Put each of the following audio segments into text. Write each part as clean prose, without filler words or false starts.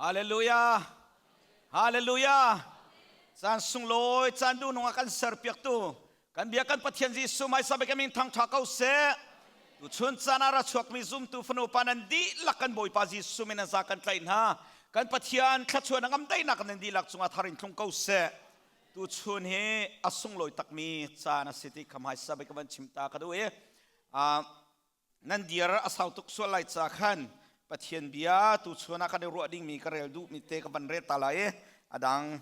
Hallelujah. Hallelujah. Caan sunglawi, caan duhnung a kan serpiaktu kan bia kan Pathian Jesuh hmaisa bik min thangṭha ko seh. Tuchun caan ah ra chuakmi zumtu fanu pa nan dihlak kan Bawipa Jesuh min an za kan tlaih hna. Kan Pathian thluachuah na ngam daihnak nan dihlak cungah thar in thlung ko seh. Tuchun hi a sunglawi takmi caan a si ti kha hmaisa bik ka van chim ta ka duh i nan dir a sau tuk sual lai ca khan Pathian bia tu chun ah kan i ruah dingmi ka rel duhmi te ka van rel ta lai i a dang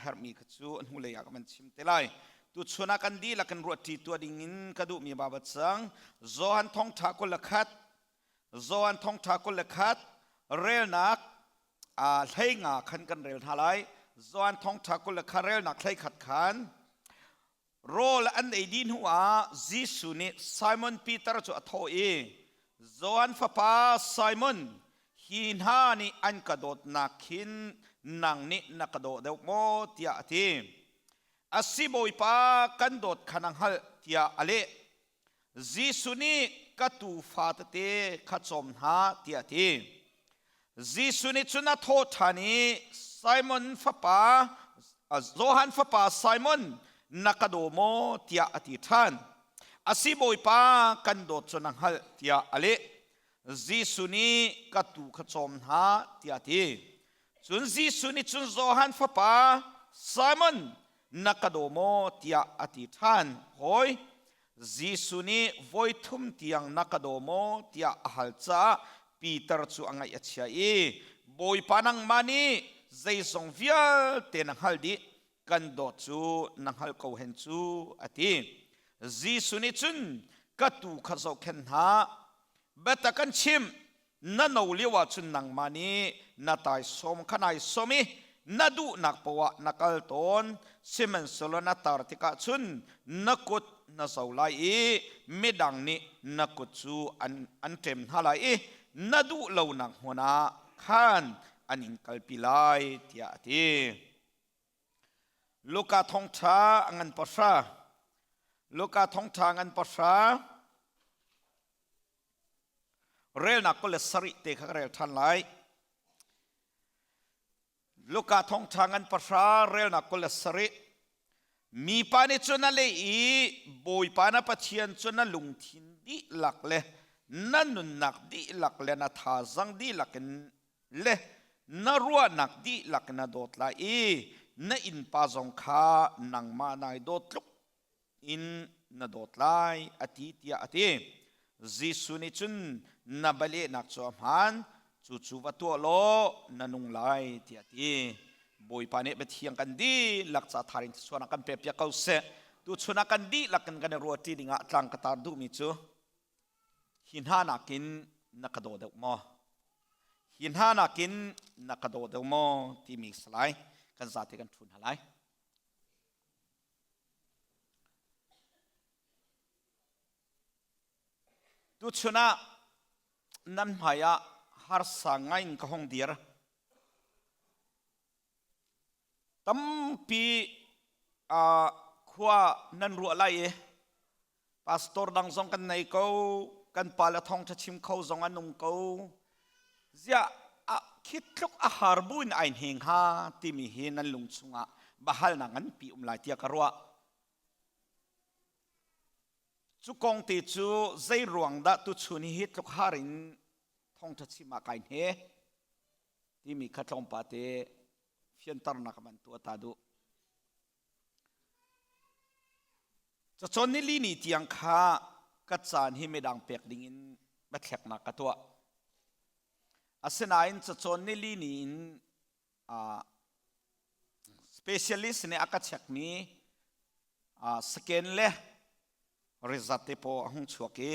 herhmi kha cu a hnulei ah ka van chim te lai. Tu chun ah kan dihlak in ruahṭi tuah ding in ka duhmi babat cang Johan thawngṭha 21 Johan thawngṭha 21 relnak 15 khan kan rel hna lai. Johan thawngṭha 21 relnak 11 khan Rawl an ei dih hnuah Jesuh nih Simon Peter cu a thawh i, Johan fapa Simon, hi hna nih an ka dawtnak khin nang nih na ka daw deuh maw? tiah a ti. A si Bawipa, kan dawt kha na hngalh, tiah a leh. Jesuh nih ka tuufa tete kha cawm hna tiah a ti. Jesuh nih cun a thawh ṭhan i Simon fapa Johan fapa Simon na ka daw maw tiah a ti ṭhan. A si Bawipa kan dawt cu na hngalh tiah a leh. Jesuh nih ka tuu kha cawm hna tiah a ti. Cun Jesuh nih cun Johan fapa Simon na ka daw maw tiah a ti ṭhan. Hawi, Jesuh nih voi thum tiang na ka daw maw tiah a hal caah Peter cu a ngaih a chia i Bawipa nangmah nih zeizong vialte na hngalh dih kan dawt cu na hngalh ko hen cu a ti. Jesuh nih cun ka tuu kha zohkhenh hna biatak kan chimh na no lio ahcun nangmah nih na taisawm kha nai som i na duhnak poah na kal tawn sihmanhsehlaw na tar tikah cun na kut na zo lai i midang nih na kut cu an an ṭem hna lai i na duh lonak hmun ah khan an in kalpi lai tiah a ti. Luka thawngṭha a ngan pahra Luka thawngṭha ngan pahra Relnak 27 te kha ka rel ṭhan lai. Luka thawngṭha ngan pahra relnak 27. Mipa nih cun a leh i Bawipa na Pathian cu na lungthin dihlak le na nunnak dihlak le na thazang dihlak in le na ruahnak dihlak in na dawt lai i na innpa zong kha nangmah nai dawt tluk in na dawt lai a ti tiah a ti. Jesuh nih cun na bialehnak cu a hmaan, cucu va tuah law na nung lai tiah a ti. Bawipa nih biathiang kan dihlak ca thar in thluachuahnak kan pekpiak ko seh. Tuchun ah kan dihlak in kan i ruahṭi dingah tlang ka tar duhmi cu hi hna nakin na ka daw deuh maw? Hi hna nakin na ka daw deuh maw timi salai kan zate kan ṭhu hna lai. Tuchun ah nan hmai ah harsa ngai in ka hong dir. Tampi khua nan ruah lai i pastor dang zong kan nei ko, kan pa le thawngṭha chim kho zong an um ko. Ziah khi tluk a har bu in ai hne hnga timi hi nan lung chungah bahalnak nganpi um lai tiah ka ruah. Cu kong te cu zei ruang dah tuchun hi tluk har in thawngṭha chim ah kai hne timi kha tlawmpal te fianternak man tuah ta duh. Cacawn nili ni tiang kha ka caan hi midang pek dingin biathleknak ka tuah. Asinain cacawn nili ni in specialist nih a ka chekmi scan le result te paw a hung chuak i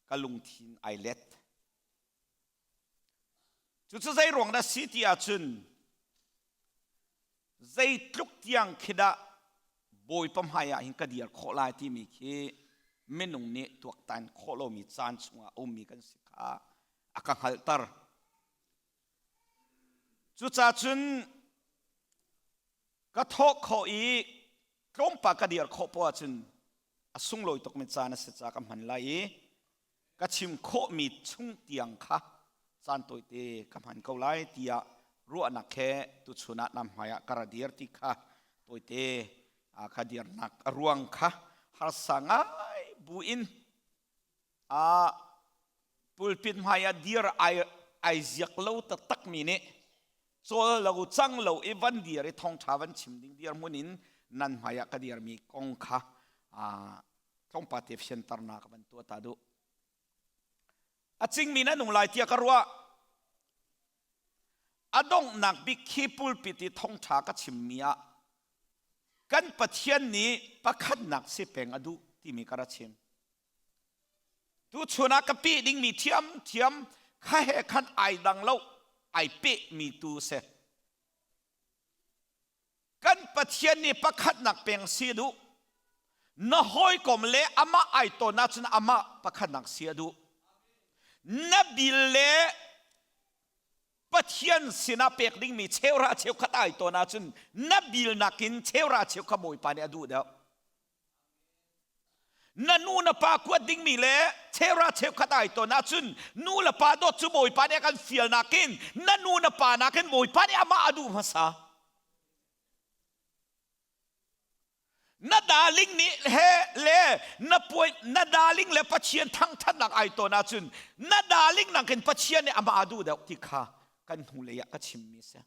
ka lungthin ai let. Cucu zei ruang dah si ti ahcun zeitluk tiang khi dah Bawipa hmai ah hin ka dir khawh lai timi khi minung nih tuaktan khawh lomi caan chungah a ummi kan si kha a ka hngalhter. Cucaah cun ka thawh khawh i tlawmpal ka dir khawh poah ahcun a sunglawi tukmi caan a si caah ka hman lai i ka chim khawhmi chung tiang kha Caan tawite ka hman ko lai tiah ruahnak he tuchun ah nam hmai ah ka ra dir ti kha tawite kha dirnak a ruang kha harsa ngai bu in a pulpit hmai ah dir ai ai ziak lo taktak mi nih cawl lo cang lo i van dir i thawngṭha van chim ding dir hmun in nan hmai ah ka dirmi kong kha tlawmpal te fianternak van tuah ta duh. A cingmi nan nung lai tiah ka ruah. A donghnak bik khi pulpit i thawngṭha ka chimmi ah kan Pathian nih pakhatnak si peng a duh timi ka ra chim. Tuchun ah ka peh dingmi thiamthiam kha he khan ai dang lo, ai pehmi tu si. Kan Pathian nih pakhatnak peng si a duh. Na hawikom le amah ai tawn ahcun amah pakhatnak si a duh. Na bil le Pathian sinah pek dingmi cheuhra cheukhat ai tawn ahcun na bil nakin cheuhra cheukhat Bawipa nih a duh deuh. Na nu na pa kuat dingmi le cheuhra cheukhat ai tawn ahcun nu le pa dawt cu Bawipa nih a kan fial nakin na nu na pa nakin Bawipa nih amah a duh hmasa. Na darling nih he le na puai na darling le Pathian thangthatnak ai tawn ahcun na darling nakin Pathian nih amah a duh deuh ti kha kan hnulei ah ka chimmi si.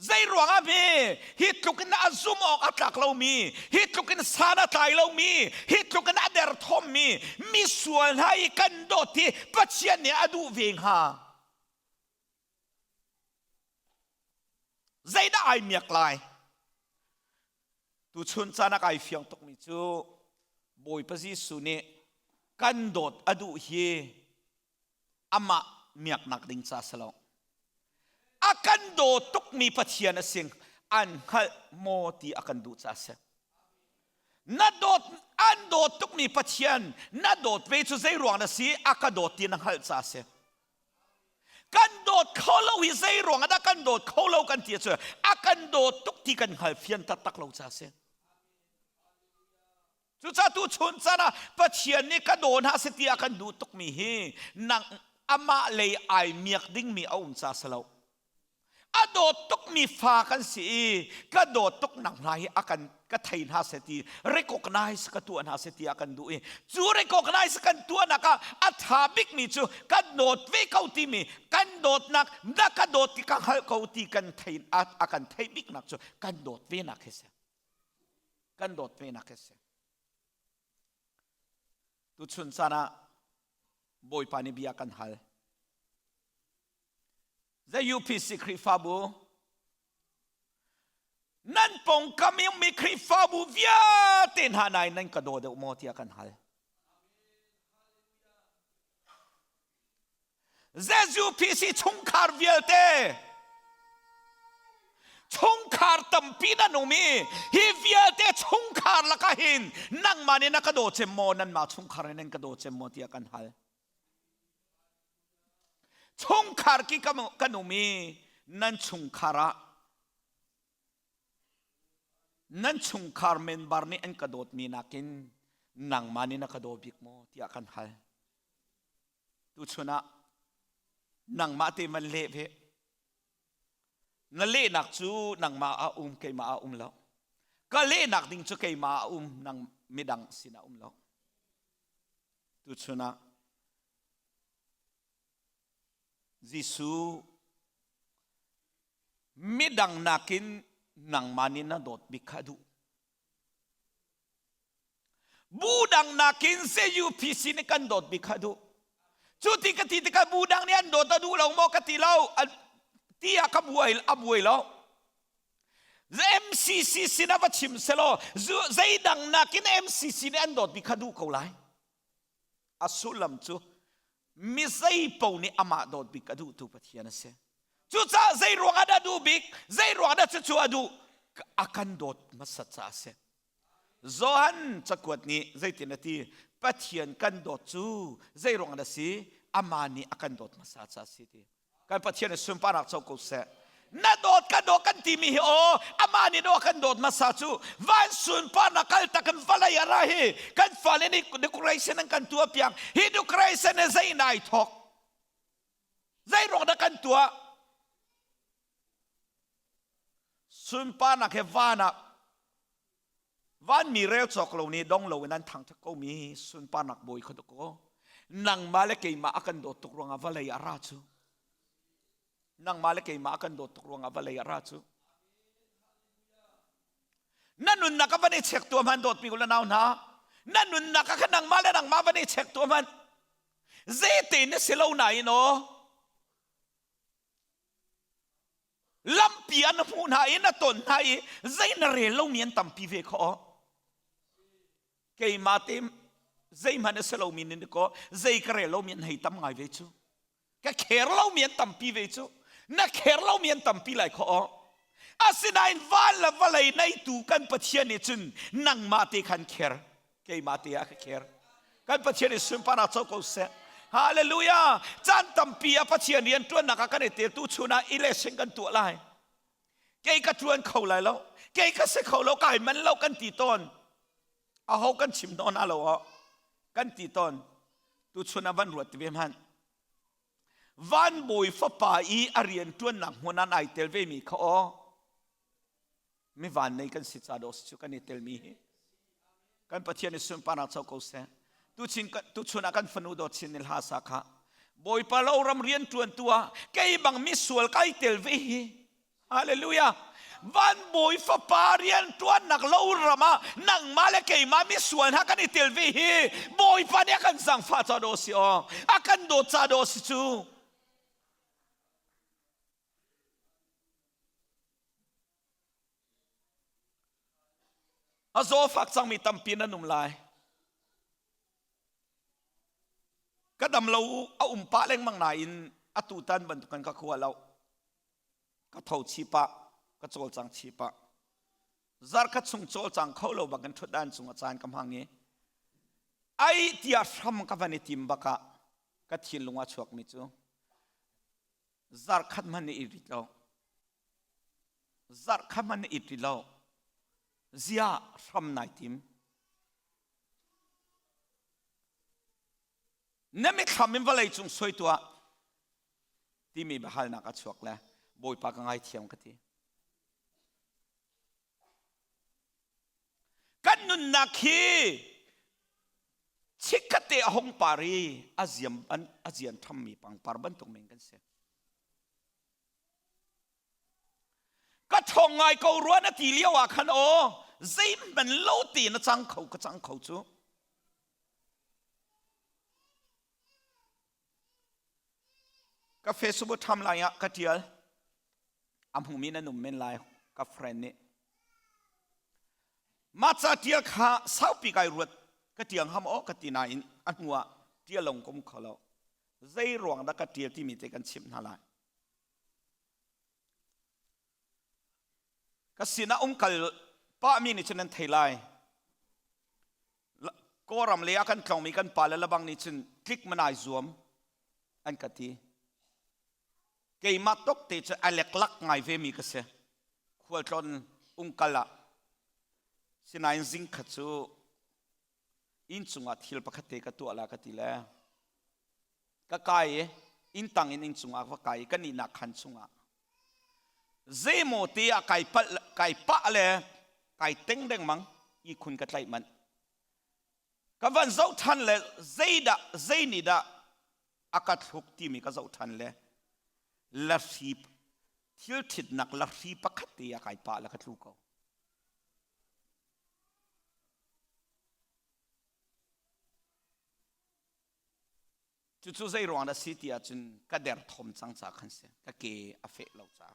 Zei ruangah hme hi tluk in a zum awk a tlak lomi, hi tluk in san a tlai lomi, hi tluk in a derthawmmi misual hna i kan dawt hi Pathian nih a duh ve hnga? Zeidah ai miak lai? Tuchun caan ah kai fiang tukmi cu Bawipa Jesuh nih kan dawt a duh hi amah miaknak ding ca si lo. A kan daw tukmi Pathian a sing an hngalh maw ti a kan duh ca si. Na dawt an dawt tukmi Pathian na dawt ve cu zei ruang na si a ka dawt ti na hngalh ca si. Kan dawt kho lo hi zei ruang ah dah kan dawt kho lo kan ti cu a kan dawt tuk ti kan hngal fian taktak lo ca si. Cucaah tu chun caan ah Pathian nih ka daw hna seh ti a kan duh tukmi hi nang amah lei ai miak dingmi a um ca si lo. A dawt tukmi fa kan si i ka dawt tuk nak hna hi a kan ka thei hna seh ti recognize ka tuah hna seh ti a kan duh i cu recognize kan tuahnak ah a tha bikmi cu kan dawt ve ko timi kan dawtnak na ka dawt ti ka hngalh ko ti kan thei a kan theih biknak cu kan dawt ve nak hi si. Kan dawt ve nak hi si. Tuchun caan ah Bawipa nih bia kan hal. The UPC Khrihfabu nan pawngkam i ummi Khrihfabu vialte hna nain nan ka daw deuh maw tiah kan hal. ZUPC chungkhar vialte chungkhar tampi nan um i hi vialte chungkhar lakah hin nangmah nih na ka daw cem maw nanmah chungkhar nih nan ka daw cem maw tiah kan hal. Chungkhar ki kan um i nan chungkhar ah nan chungkhar member nih an ka dawtmi nakin nangmah nih na ka daw bik maw tiah kan hal. Tuchun ah nangmah te man leh ve. Na lehnak cu nangmah ah um keimah ah um lo. Ka lehnak ding cu keimah ah um nang midang sinah um lo. Tuchun ah Jesuh midang nakin nangmah nih na dawt bik kha a duh. Bu dang nakin ZUPC nih kan dawt bik kha duh. Cu ti ka ti tikah bu dang nih an dawt a duh lo maw ka ti lo. Ti ah ka buai a buai lo. MCC sinah va chim selaw zeidang nakin MCC nih an dawt bik kha duh ko lai. A sullam cu mi zei paoh nih amah dawt bik a duhtu Pathian a si. Cucaah zei ruang ah dah duh bik? Zei ruang ah dah cucu a duh? A kan dawt hmasat caah a si. Johan cakuat nih zeitin a ti? Pathian kan dawt cu zei ruang dah si? Amah nih a kan dawt hmasa caah a si ti. Kan Pathian nih sunparnak co ko seh. Na dawt ka dawt kan timi hi aw amah nih dawt kan dawt hmasa cu van sunparnak kal tak in vawlei ah ra hi kan fale nih decoration an kan tuah piak hi decoration hi zei nai thawk? Zei ruang dah kan tuah? Sunparnak he van ah vanmi rel cawk lo nih dong lo in an thangṭhat ko mi sunparnak bawi kha dakaw nangmah le keimah a kan dawt tuk ruangah vawlei ah ra cu. Nangmah le keimah a kan dawt tuk ruangah vawlei ah ra cu. Na nunnak a van i chek tuah hman dawtmi u le nau hna. Na nunnak ah khan nangmah le nangmah van i chek tuah hman. Zeite na si lo nain aw lampi an hmuh hna i na ton hna i zei na rel lomi an tampi ve kho keimah te zeihmanh a si lomi nin ko zei ka rel lomi an hei tam ngai ve cu ka kher lomi an tampi ve cu na kher lomi an tampi lai kho asinain van le vawlei neitu kan Pathian nih cun nangmah te khan kher keimah te ah ka kher kan Pathian nih sunparnak co ko seh Hallelujah caan tampi ah Pathian rian ṭuannak ah kan i tel tu chun ah election kan tuah lai kei ka ṭuan kho lai lo kei ka si kho lo kai man lo kan ti tawn aho kan chim nawn a lo kan ti tawn tu chun ah van ruat ve hmanh van bawi fapa i a rian ṭuannak hmun ah ai tel ve mi kha aw mi van nei kan si ca dawh cu kan i telmi hi kan Pathian i sunparnak co ko seh tuchin tuchun ah kan fanu dawt chin ni hla sa kha Bawipa lo ram rian ṭuan tu ah kei bang mi sual kai tel ve hi Hallelujah van bawi fapa rian ṭuannak lo ram ah nangmah le keimah mi sual hna kan i tel ve hi Bawipa nih a kan zangfah ca dawh si aw a kan dawt ca dawh si cu A zawfak cangmi tampi nan um lai. Ka dam lo a um pah lengmang nain atu tan bantukan ka khua lo. Ka tho chi pah, ka cawlcang chi pah. Zarkhat chung cawlcang kho lo bang kan ṭhutdan cung a caan ka hmang i ai tiah hram ka van i tim bak ah ka thinlung a chuakmi cu zarkhat hmanh na i rit lo zarkhat hmanh na it rih lo zia hram nai tim na mithlam in vawlei cung soi tuah timi biahalnak a chuak le bawipa ka ngaithiam ka ti Kan nunnak hi chikkhatte a hung par i a ziam a zian thammi pangpar bantuk men kan si. Ka ṭhawng ngai ko rua na ti lio ah khan aw zeihmanh lo te na cang kho ka cang kho cu. Ka Facebook tham lai ah ka ṭial. A hmumi nan um men lai ka friend nih. Mah ca ṭial kha saupi kai ruat ka ṭiang ham aw ka ti nain a hnu ah ṭial long ka um kho lo. Zei ruang dah ka ṭial timi te kan chimh hna lai. Ka sinah um kal pahmi nih cun nan thei lai. Kawlram lei ah kan tlawngmi kan pale lebang nih cun tlik manai zuam an ka ti. Keimah tok te cu a leklak ngai vemi ka si. Khualtlawn ungkal ah sinain zing khat cu inn cungah thil pakhat te ka tuah la ka ti le ka kai i inn tang in inn cungah va kai i kan ihnak khan chungah zeimaw te ah kai palh kai pah le kai teng dengmang ihkhun ka tlaih manh ka van zoh than le zeidah zei nih dah a ka thluk timi ka zoh than le lahri thil thitnak lahri pakhat te ah kai pah le ka tlu ko Cucu zei ruang dah si ti ahcun ka derthawm cang ca khan si. Ka ke a feh lo caah.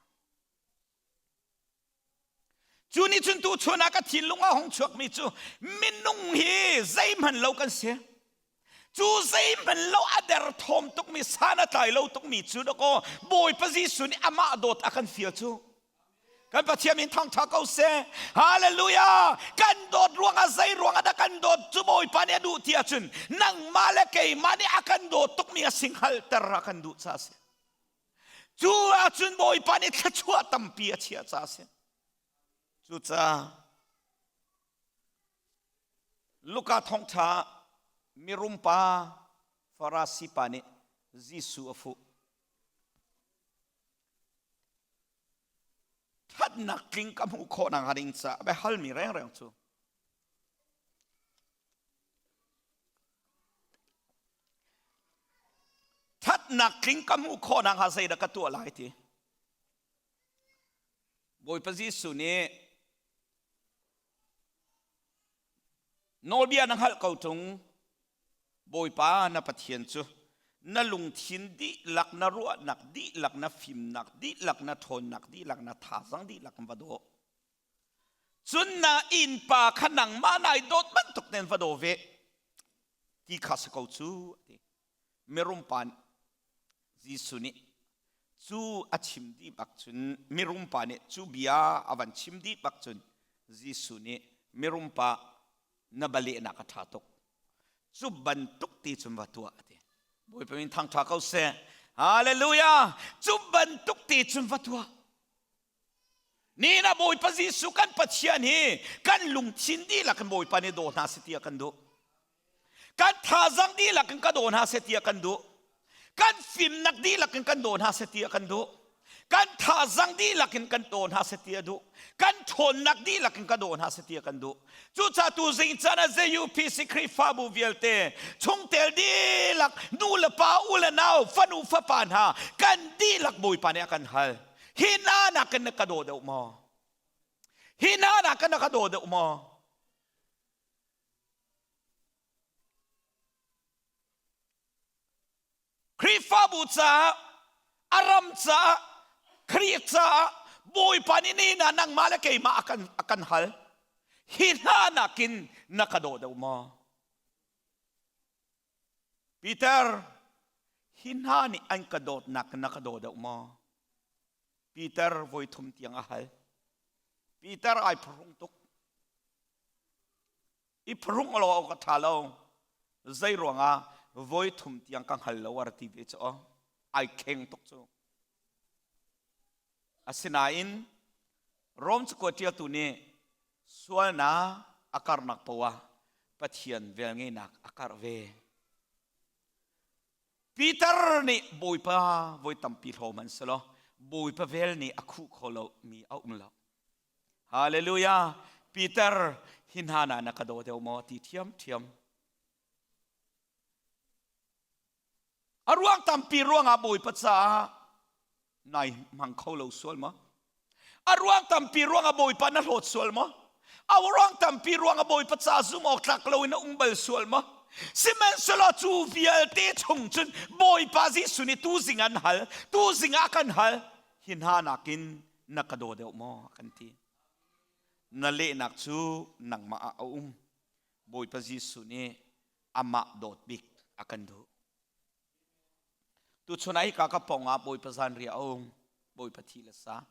Cu nih cun tuchun ah ka thinlung a hung chuakmi cu minung hi zeihmanh lo kan si. Cu zeihmanh lo a derthawm tukmi san a tlai lo tukmi cu dakaw Bawipa Jesuh nih amah dawt a kan fial cu. Kan Pathian min thangṭha ko seh. Hallelujah! Kan dawt ruangah zei ruangah dah kan dawt cu Bawipa nih a duh ti ahcun nangmah le keimah nih a kan dawt tukmi a singhalter a kan duh caah a si. Cu ahcun Bawipa nih thluachuah tampi a chiah caah a si. Cucaah Luka thawngṭha mirum pa Farasi pa nih Jesuh a fuh. Ṭhatnak tling ka hmuh khawh nakhnga ding caah biahalmi rengreng cu ṭhatnak tling ka hmuh khawh nakhnga zeidah ka tuah lai ti. Bawipa Jesuh nih nawlbia na hngalh ko ṭung Bawipa na Pathian cu na lungthin dihlak na ruahnak dihlak na fimnak dihlak na ṭhawnnak dihlak na thazang dihlak in va daw. Cun na innpa kha nangmah nai dawt bantuk tein va daw ve ti kha si ko cu a ti. Mirum pa Jesuh nih cu a chim dih bak cun mirum pa nih cu bia a van chim dih bak cun Jesuh nih mirum pa na balehnak a ṭha tuk cu bantuk ti cun va tuah a ti. Bawipa min thangṭha ko seh. Hallelujah! Cu bantuk ti cun va tuah. Ni na Bawipa Jesuh kan Pathian hi kan lungthin dihlak in Bawipa nih daw hna seh tiah kan duh. Kan thazang dihlak in ka daw hna seh tiah kan duh. Kan fimnak dihlak in kan daw hna seh tiah kan duh. Kan thazang dihlak in kan daw hna seh tiah duh. Kan ṭhawnnak dihlak in ka daw hna seh tiah kan duh. Cucaah tu zing caan ah ZUPC Khrihfabu vialte chungtel dihlak nu le pa u le nau fanu fapa hna kan dihlak Bawipa nih a kan hal. Hi hna nakin na ka daw deuh maw? Hi hna nakin na ka daw deuh maw? Khrihfabu caah, a ram caah, Khrih caah Bawipa nih ni na nangmah le keimah a kan, a kan hal. Hi hna nakin na ka daw deuh maw? Peter, hi hna nih an ka dawtnak na ka daw deuh maw? Peter voi thum tiang a hal. Peter ai phrung tuk. I phrung lo awk a ṭha lo. Zei ruangah voi thum tiang ka hngal lo a ti ve cu ai kheng tuk cu. Asinain Rom cakuat ṭialtu nih sualnak a karhnak poah Pathian velngeihnak a karh ve. Peter nih Bawipa voi tampi hlaw hmanh selaw Bawipa vel nih a khuh kho lo mi a um lo. Hallelujah! Peter hi hna na na ka daw deuh maw ti ṭhiamṭhiam. A ruang tampi ruangah Bawipa caah nai hmang kho lo sual maw? A ruang tampi ruangah Bawipa na hlawt sual maw? A ruang tampi ruangah Bawipa ca zum awk tlak loin na um bal sual maw? Sihmanhsehlaw cu vialte chung cun Bawipa Jesuh nih tu zing an hal, tu zing ah kan hal, hi hna nakin na ka daw deuh maw kan ti. Na lehnak cu nangmah ah a um. Bawipa Jesuh nih amah dawt bik a kan duh. Tuchun ah hika ka pong ah Bawipa zanriah a um. Bawipa thi le sa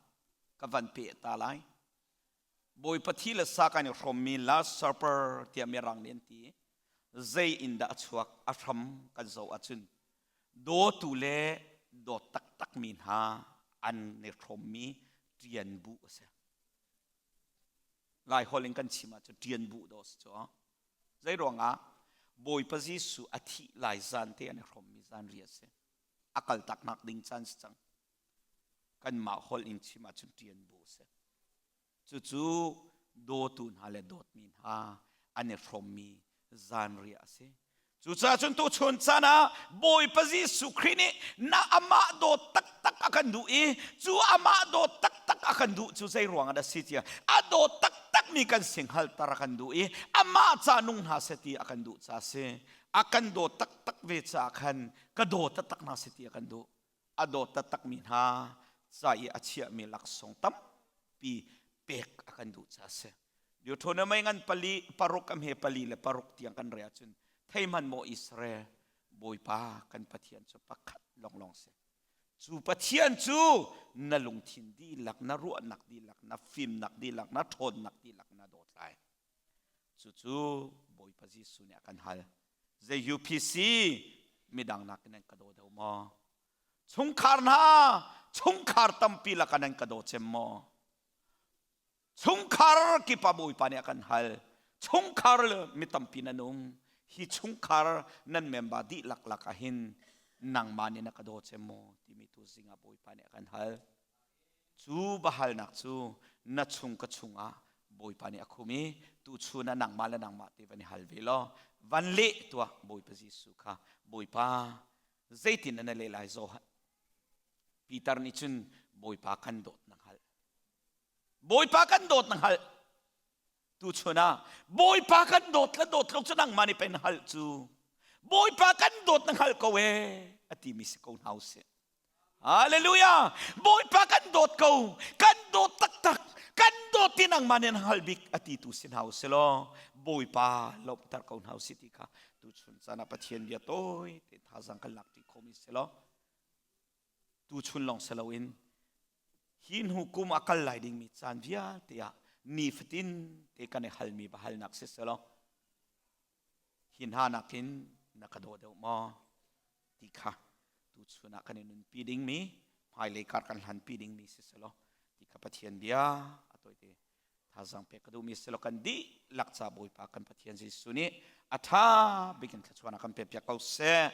ka van pe ta lai. Bawipa thi le sa kan i hrawmmi Last Supper tiah mirang nih an ti. Zei in dah a chuak a hram kan zoh ahcun dawtu le dawt taktakmi hna an i hrawmmi ṭian bu a si. Lai holh in kan chim ahcun ṭian bu dawh a si cu. Zei ruangah Bawipa Jesuh a thih lai zan te an i hrawmmi zanriah a si. A kaltaknak ding caan si cang. Kanmah holh in chim ahcun ṭian bu a si. Cucu dawtu hna le dawtmi hna an i hrawmmi zanriah a si. Cucaah cun tuchun caan ah Bawipa Jesuh Khrih nih na amah dawt taktak a kan duh i cu amah dawt taktak a kan duh cu zei ruang ah dah si tiah a dawt taktakmi kan si hngalhter a kan duh i amah ca nung hna seh ti a kan duh ca si. A kan dawt taktak ve caah khan ka daw taktak hna seh ti a kan duh. A dawt taktakmi hna ca i a chiahmi laksawng tampi pek a kan duh ca si. Deuteronomy ngan pali paruk am he pali le paruk tiang kan re ahcun thei hmanh maw Israel Bawipa kan Pathian cu pakhat longlong si. Cu Pathian cu na lungthin dihlak, na ruahnak dihlak, na fimnak dihlak, na ṭhawnnak dihlak na dawt lai. Cucu Bawipa Jesuh nih a kan hal. Zei UPC midang nakin nan ka daw deuh maw? Chungkhar hna, chungkhar tampi lakah nan ka daw cem maw? Chungkhar kip ah Bawipa nih a kan hal. Chungkhar le mi tampi nan um. Hi chungkhar nan member dihlak lak ah hin nangmah nih na ka daw cem maw timi tu zing ah Bawipa nih a kan hal. Cu biahalnak cu na chung ka chungah Bawipa nih a khum i tuchun ah nangmah le nangmah te van i hal ve law van leh tuah. Bawipa Jesuh kha, Bawipa, zeitin na leh lai? Johan Peter nih cun, Bawipa, kan dawt na hngalh, Bawipa, kan dawt na hngalh. Tuchun ah Bawipa kan dawt le dawt lo cu nangmah nih pei na hngalh cu. Bawipa, kan dawt na hngalh ko e a timi si ko hna usih. Hallelujah! Bawipa kan dawt ko, kan dawt taktak, kan dawt ti nangmah nih na hngalh bik a ti tu si hna usih law Bawipa lawmhter ko hna usih ti kha tuchun caan ah Pathian bia tawi te thazaang kan lak ṭi khomi si law tuchun lawng si loin hi hnu kum a kal lai dingmi caan vialte ah nifatin te kan i halmi biahalnak si selaw, hi hna nakin na ka daw deuh maw ti kha tuchun ah kan i nunpi dingmi, hmailei kar kan hlanpi dingmi si selaw ti kha Pathian bia a tawite thazaang pek ka duhmi si law, kan dihlak ca Bawipa kan Pathian Jesuh nih a ṭha bik in thluachuahnak kan pek piak ko seh.